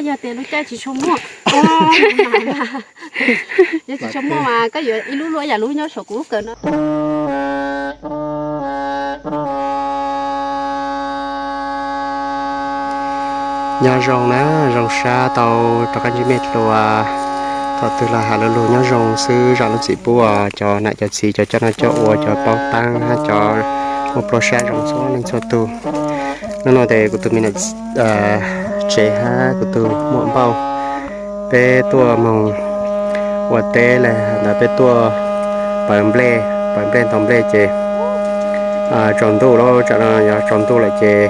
Yog tias lub caij tsis tshua muaj, yog tsis tshua muaj mas koj yuav ib lub luaj yam lub nyob saum kuv lub kawm no. Nyob zoo na, zoo sab tau rov qab ntsib mej dlua. Thaum twg los hais lus lug nyob zoo xwb zam lub txim pub cov nam cov txiv, cov coj noj coj ua, cov paub taab hab cov muaj pluaj sab zoo txhua leej txhua tug. Hnub no tes kuv tus me nam tsev hab kuv tus muam npauj, peb tuaj moog ua teb le ntawd, peb tuaj pawv nplej, pawv nplej ntaus nplej ces tsaus ntuj lawm, tsam no yuav tsaus ntuj lawm ces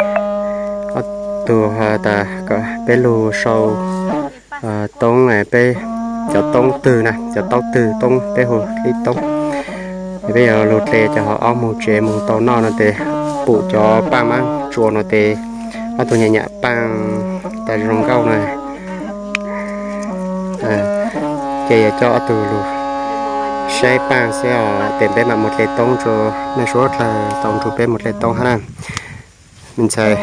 ob tug tas kom peb lug sau toob, peb cov toob twg na, cov taub twg, toob peb hu hlib toob, es peb yuav lug dle cov hov ob moog tsev moog tau noj no tes pum cov paaj mab tsua no tes ob tug nyam nyam paaj tas zoo nkauj na. Ces yuav coj ob tug lug saib paaj xwb os, tes peb mam moog dle toob rua mej suav dlawg tau nrug peb moog dle toob hab na. Me ntxhais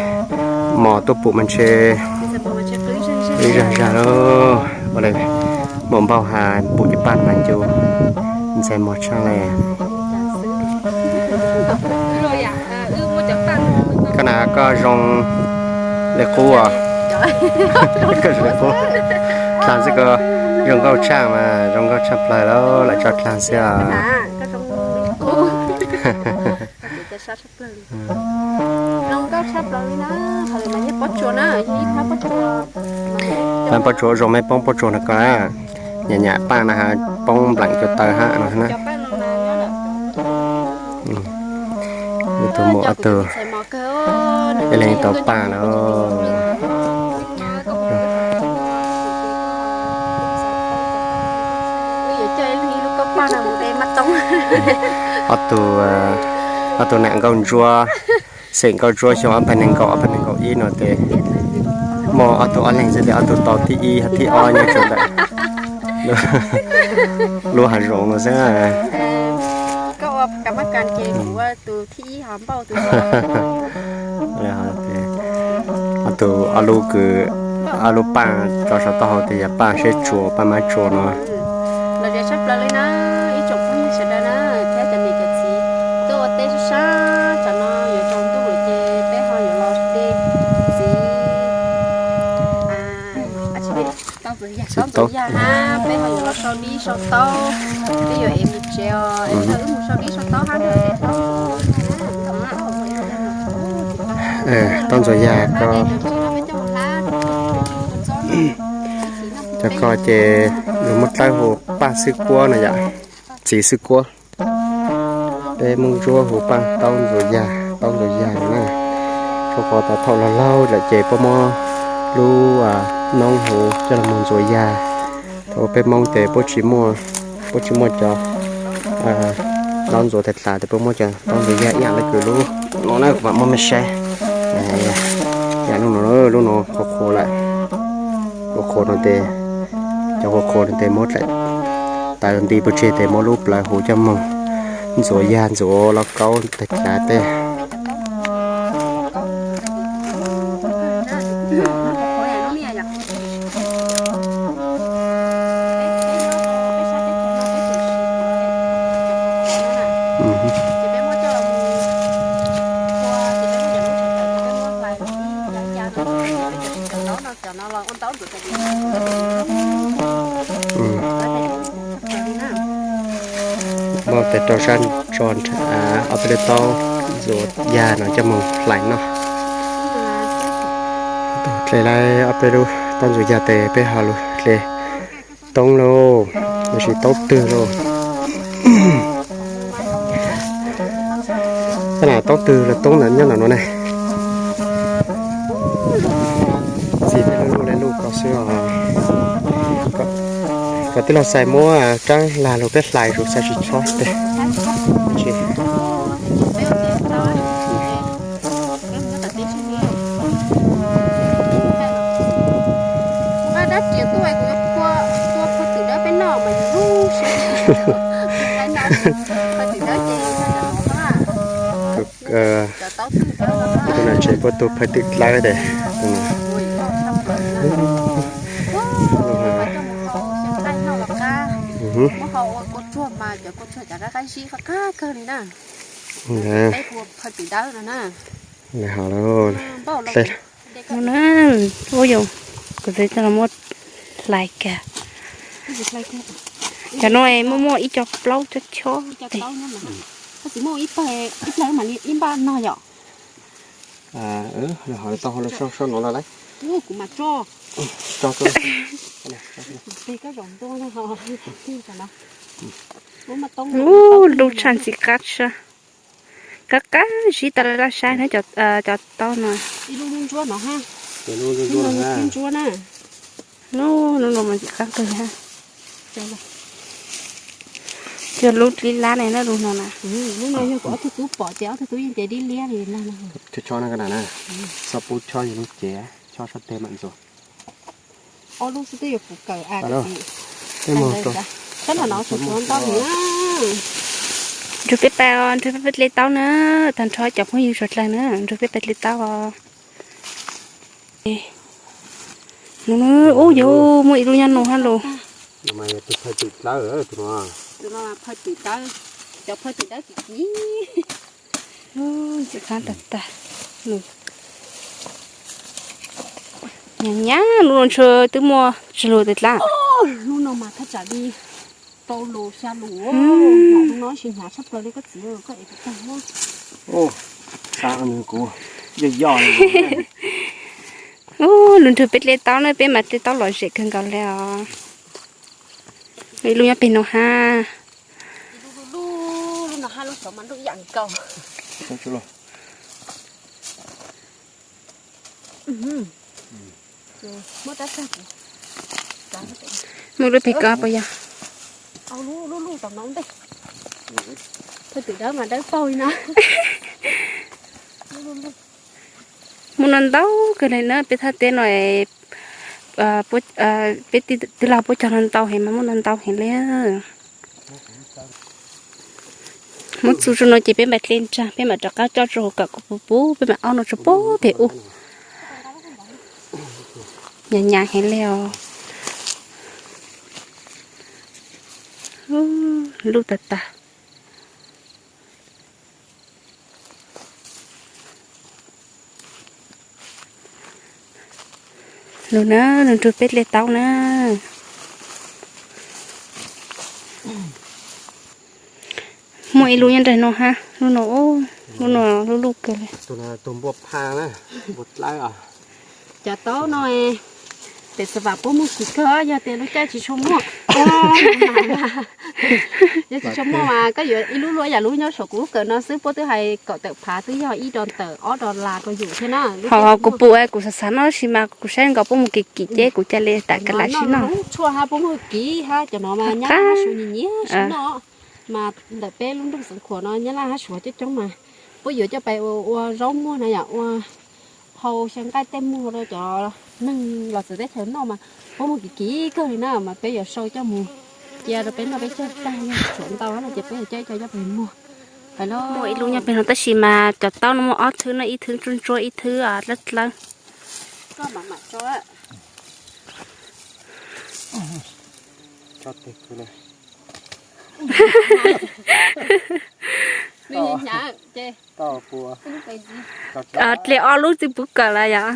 mos tuaj pum mas ntshe ib zag zag lawm. Ua le muam npauj has pum cov paaj mas ncu, me ntxhais mos tshaaj le. Koj na koj zoo le qub os. Koj zoo le qub. Dlaag xwb ko, zoo nkauj tshaaj mas zoo nkauj tshaaj plawg lawm, lam tso dlaag xwb os. Zoo nkauj tshaj plaws li na. Hov mas yog pob tsuas na, yog ib phab pob tsuas. Phab pob tsuas zoo, mej poob pob tsuas no ko na. Nyam nyam paaj na has poob npleem cua taw hab no na. Tus muam ob tug ib leeg tau paaj lawm. Ob tug, ob tug nam nkauj ntsuab, xeem nkauj ntsuab xyoo ob phav nees nkaum, ob phav nees nkaum ib no tes muaj ob tug ob leeg xwb tes ob tug tau thib ib thib ob nyob rua ntawm lub hav zoov no xwb. Ob tug ob lub kws, ob lub paaj rau saum taub hau tes yog paaj seb tsuas, paaj mab tsuas no. Los zem tshaj plaws li na, ib tsoom phooj ywg sawv daws na, thiab cov niam cov txiv tuaj ua teb sab sab, tsam no yuav tsaus ntuj lawm ces peb ho yuav los de txiv, txiv taub ntxuav yag hab, peb ho yuav los sau dib sau taub, peb yuav ev mus tsev os, es wb mus sau dib sau taub hab. Taub ntxuav yag ko, cov ko ces luag muab dlawb hu paaj xwb kuab no yom, txiv xwb kuab. Peb Moob Ntsuab hu paaj taub ntxuav yag, taub ntxuav yag no na. Rau qhov tas thaum laug laug lawm ces puab muab lub noob huv coj los mus ntxuav yag. Thaum peb Moob ces puab tsis muaj, puab tsis muaj cov taub ntxuav tas tas tes puab muab cov taub ntxuav yag ib yam le kws lub no na, kuv mam muab mej saib. Ib yam lub no, lub no qhuav qhuav lawm. Qhuav qhuav no tes, cov qhuav qhuav no tes muab dlaim tawv nti puag tseg tes muab lub plawv huv coj moog ntxuav yag ntxuav lauj kaub tag cav tej. Muab tes rau sab tso nrhav ob peb lub taub ntxuav yag no coj moog hlais noj. Dle lawm ob peb lub taub ntxuav yag tes peb ho lug dle toob lauj, lossis taub twg lauj. Tab lam taub twg los toob ntawm nyob ntawm no ne. Txiv peb lub lub le lub ko xwb os. Kom tij laug Xais muab rab lag lug peb hlais zuj xais tsis txhob tes. Tus nam tsev puab tu phawj twm dlawb tes. Coj mus hau xyaw nqaij noj los qab. Muab hau ua kua tsuag mas cov kua tsuag cov qab qab zib qab qab kawg li na. Peb hu ua phawj twm dawb no na. Ua yus, kuv txiv tau los muab hlais kiag. Cov no muaj muaj ib co plaub cob chob tes. Ib plaub mas ib npaj no yom. Tau, sau no lawm. Ub, lub tshaj ntxim qab tshaj. Qab qab zib tas laj laj saib na, cov taub no. Lub no mas ntxim qab kawg li. Cog lub dib lab ne na, lub no na. Lub no yog kuv ob tug tub pom ces ob tug tub yeej cev dib liab li na. Chob no na, xob pub chob yog lub cev, chob sab teg mam ntxuav. Ob lub xwb twb yuav puv kawm a. Sab no no tsuav tsuav ntau heev na. Nrog peb pais os, nrog peb pais dle taub na. Tag nrho cov phooj ywg suav dlawg na, nrog peb pais dle taub os. Ub, yog muaj ib lub nyob no hab los. Cov phawj twm dawb kim kim. Ntxim qab tag tag. Nyab nyab, lub no ntshe twb muaj tsawg lus tes dlaab. Lub no mas thaj tsam li rau lus xya lus. Lub no tsis hnyav tshaj plaws li koj txiv, koj ev kuv tag. Ub, lub nrog peb dle taub na, peb mas dle taub lom zem kawg nkaus li os. Ib lub nyob pem no hab. Muaj lub pem ko puas yog? Phawj twm dawb mas dawb paug li no. Muaj no ntau kawg li na, peb thaj teb no, peb tij laug puab cog no ntau heev mas muaj no ntau heev li. Muab txug tso no ces peb mam dle nraag, peb mam rov qab coj tso hauv kawm kuv puv puv, peb mam aub no tso puag pem ub. Nyam nyam heev li os. Lub tag tag. Lug na, lug nrug peb dle taub na. Muaj ib lub nyob nraag no hab, lub no, lub no lub luj kawg li. Cov taub no, pem xav vam puab muag kis kawg, yog tias lub caij tsis tshua muaj, yog tsis tshua muaj mas koj yuav ib lub luaj yam lub nyob saum kuv lub kawm no xwb, puab twb hais kaum tawm phav twb yog ib dollar ob dollar rau yus thiab na. Ho kuv pum kuv xav xav noj tab sis mas kuv saib nkaus puab muag kis kis ces kuv ca le tam ka lam sib noj. Tshuaj hab puab muag kis hab cov no mas nyab hab suav nyiam nyiam sib noj. Mas ntawm peb lub nroog Xeev Khuam no nyab laj hab suav coob coob mas puab yuav coj pais ua zaub muag na yom, ua hau xyaw nqaij tej muag rau cov neeg los txawv teb chaws noj mas puab muag kis kis kawg li na, mas peb yuav sau coj mus cia rau peb noj peb caug tag, yog tshuav ntau no ces peb yuav coj ib co coj pais muag. Muaj ib lub nyob pem no tab sis mas cov taub no muaj ob thwb no, ib thwb ntsuab ntsuab ib thwb dlawb dlawb. Dle ob lub txij puv kawm lawm yom.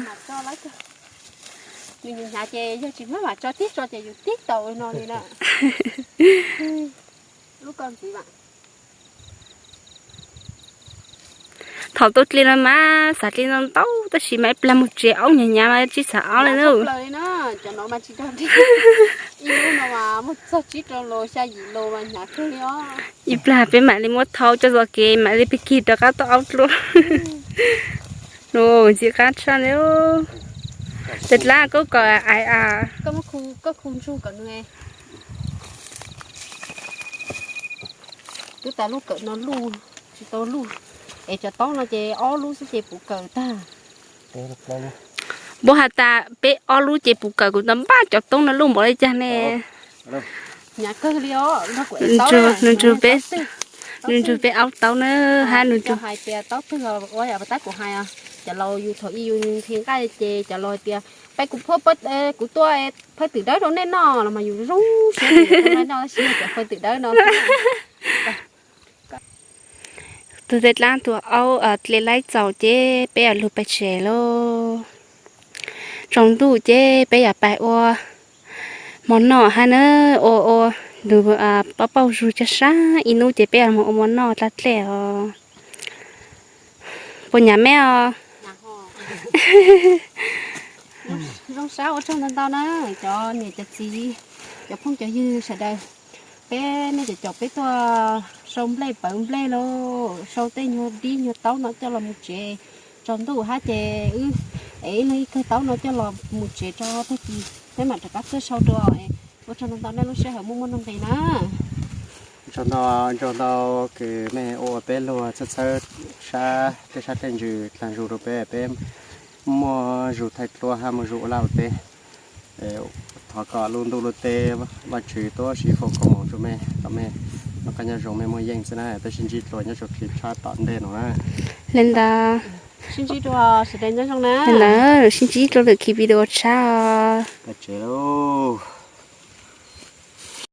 Nws hnyav ces yog tsis muab mam tso tib tso ces yus tib taus no li na. Lub ko ntxiv mas. Thaum tau dle no mas xav dle ntau ntau tab sis mas ib plag mus tsev aub hnyav hnyav mas tsis xav aub li na. Cov no mas tsis dog dle. Ib lub no mas muaj txog tsib rau lus xya yim lus mas hnyav kawg li os. Ib plag peb mam li muab thau coj txoj kev mam li pig kig rov qab tuaj aub dlua. Ntxim qab tshaj li. Tes dlaab koj kom ais a. Koj khu ntsug kom nws. Twb tas lub kawm no luj, tsis tau luj. Es cov taub no ces ob lub xwb ces puv kawm tag. Puab has tas peb ob lub ces puv kawm, kuv tau npaj cov taub no luj npaum li cas ne. Hnyav kawg li os. Nws nrug peb, Nws nrug peb aub taub na, hab nws nrug hais tias taub twg ua tab kuv hais, cov laus yus thaum ub yus nqhis nqaij ces cov laus hais tias peb kuv phuab, kuv tua phawj twm dawb rau nej noj los mas yus zoo siab, cov phawj twm dawb no. Tug tej dlaab tug aub dle laib txaus ces peb yuav lug pais tsev lauj. Tsaus ntuj ces peb yuav pais ua mov noj hab na, ua ua ntu pauj pauj zug cov sab ib nub ces peb yuav moog ua mov noj dlab dlej os. Puas nyam me os? Zoo sab, ua tsaug ntau ntau na cov niam cov txiv, cov phooj cov ywg sawv daws. Peb nej cov caum peb tuaj sau nplej pawv nplej lauj, sau tej nyuag dib nyuag taub no coj los mus tsev. Tsaus ntuj hab ces wb ev ib leeg ib kawg taub no coj los mus tsev rau tag kis peb mam rov qab tuaj sau dua. Ua tsaug ntau ntau nej lub sij hawm muaj muaj nuj nqis na. Tsaug ntau, tsaug ntau kws mej ua peb luag txhawb txhawb sab tej sab tej ntsws dlaag zug rau peb, peb muaj zug thaij duab hab muaj zug ua laj ua teb. Thov kom lub ntuj lub teb Vajtswv tuab si foom koob moov rua mej, kom mej noj qab nyob zoo, mej muaj yeej xwb na. Peb sib ntsib dlua nyob rua clip tshab tom ntej no na. Le ntawd, sib ntsib dlua sawv daws nyob zoo na. Le ntawd sib ntsib dlua lwm clip video tshab os. Peb tsev lauj.